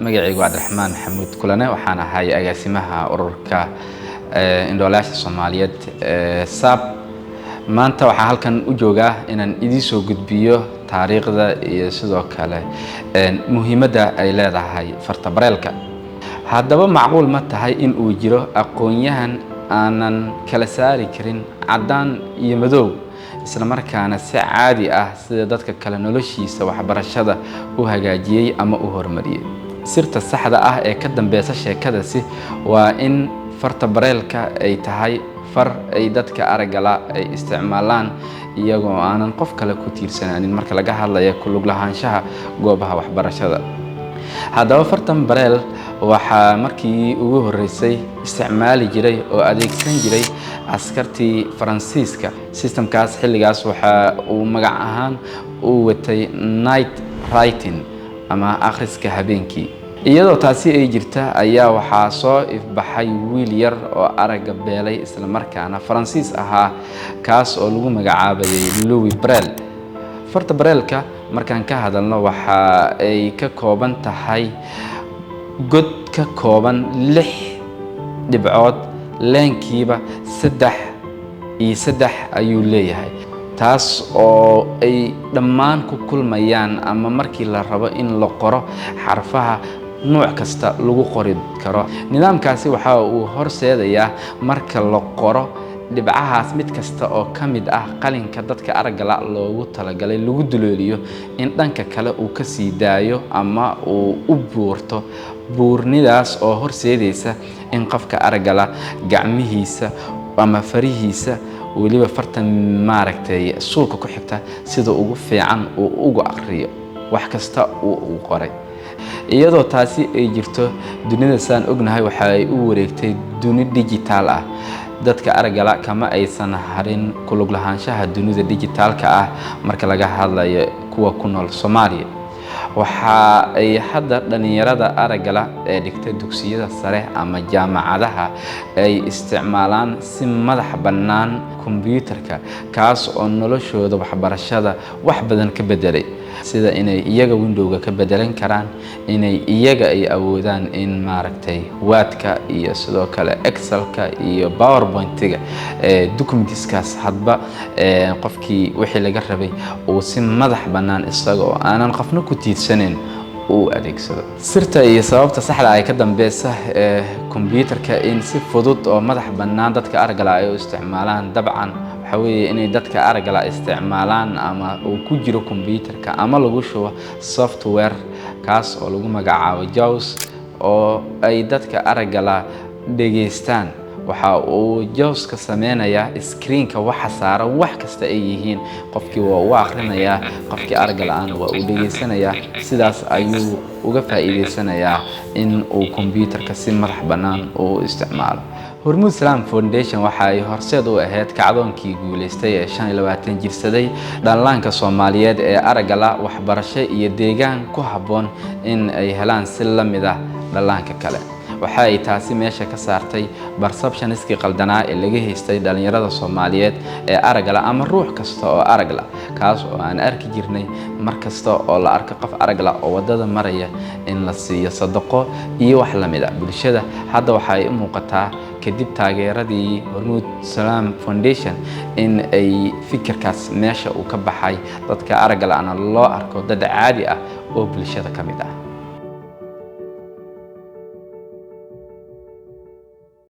Magacaygu Cabdiraxmaan Maxamuud Kulane, waxaan ahay agaasimaha ururka indhoolayaasha Soomaaliyeed ee SAB. Maanta waxaan halkan u joogaa inaan idiin soo gudbiyo taariikhda iyo sidoo kale muhiimadda ay leedahay farta bareelka. Haddaba, macquul ma tahay in uu jiro aqoon-yahan aanan kala saari karin caddaan iyo madow, isla markaana si caadi ah sida dadka kale noloshiisa waxbarashada u hagaajiyey ama u horumariyey? Sirta saxda ah ee ka dambeysa sheekadasi waa in farta bareelka ay tahay far ay dadka araggala ay isticmaalaan iyagoo aanan qof kale ku tiirsanaanin marka laga hadlayo ku lug lahaanshaha goobaha waxbarashada. Haddaba, fartan bareel waxaa markii ugu horreysay isticmaali jiray oo adeegsan jiray askartii Faransiiska. Systemkaas xilligaas waxa uu magac ahaan u watay night writing ama akhriska habeenkii. Iyadoo taasi ay jirta ayaa waxaa soo ifbaxay wiil yar oo aragga beelay, isla markaana Faransiis ahaa, kaas oo lagu magacaabayay Louis Braille. Farta bareelka markaan ka hadalno, waxa ay ka kooban tahay god ka kooban lix dhibcood, leenkiiba saddex iyo saddex ayuu leeyahay, taas oo ay dhammaan ku kulmayaan ama markii la rabo in la qoro xarfaha nuuc kasta lagu qori karo. Nidaamkaasi waxa uu horseedayaa marka la qoro dhibcahaas mid kasta oo ka mid ah qalinka dadka araggala loogu talagalay lagu duleeliyo in dhanka kale uu ka sii daayo ama uu u buurto, buurnidaas oo horseedaysa in qofka araggala gacmihiisa ama farihiisa, weliba farta maaragtay suulka ku xigta, sida ugu fiican uu ugu aqriyo wax kasta uu qoray. Iyadoo taasi ay jirto, dunida saan ognahay waxa ay u wareegtay duni dijitaal ah. Dadka araggala kama aysan harin ku lug lahaanshaha dunida dijitaalka ah. Marka laga hadlayo kuwa ku nool Soomaaliya, waxa ay hadda dhalinyarada araggala ee dhigta dugsiyada sare ama jaamacadaha ay isticmaalaan si madax bannaan kombiyuutarka, kaas oo noloshooda waxbarashada wax badan ka bedelay, sida inay iyaga Windowga ka bedelan karaan, inay iyaga ay awoodaan in maaragtay Wordka iyo sidoo kale Excelka iyo PowerPointiga ee documentiskaas hadba qofkii wixii laga rabay uu si madax bannaan, isaga oo aanan qofna ku tiirsanayn, uu adeegsado. Sirta iyo sababta saxda ay ka dambeysa ee kombiyuutarka in si fudud oo madax bannaan dadka araggala ay u isticmaalaan, dabcan waxa weeye inay dadka araggala isticmaalaan ama uu ku jiro kombiyuutarka ama lagu shubo software, kaas oo lagu magacaabo JAWS, oo ay dadka araggala dhegeystaan. Waxa uu JAWSka sameynayaa screenka waxa saaran wax kasta ay yihiin qofkii waa u akhrinayaa, qofkii aragga la-aan waa uu dhegeysanayaa. Sidaas ayuu uga faa'iideysanayaa in uu kombiyuutarka si madax bannaan uu isticmaalo. Hormuud Salaam Foundation waxa ay horseed u ahayd kacdoonkii guuleystay ee 25 jirsaday dhallaanka Soomaaliyeed ee aragga la waxbarasho iyo deegaan ku habboon in ay helaan si la mid ah dhallaanka kale. Waxa ay taasi meesha ka saartay perceptioniskii qaldanaa ee laga haystay dhalinyarada Soomaaliyeed ee araggala ama ruux kasta oo aragla, kaas oo aan arki jirnay mar kasta oo la arko qof aragla oo waddada maraya in la siiyo sadaqo iyo wax la mid ah. Bulshada hadda waxa ay u muuqataa, kadib taageeradii Hormuud Salaam Foundation, in ay fikirkaas meesha uu ka baxay, dadka aragga la'ana loo arko dad caadi ah oo bulshada ka mid ah.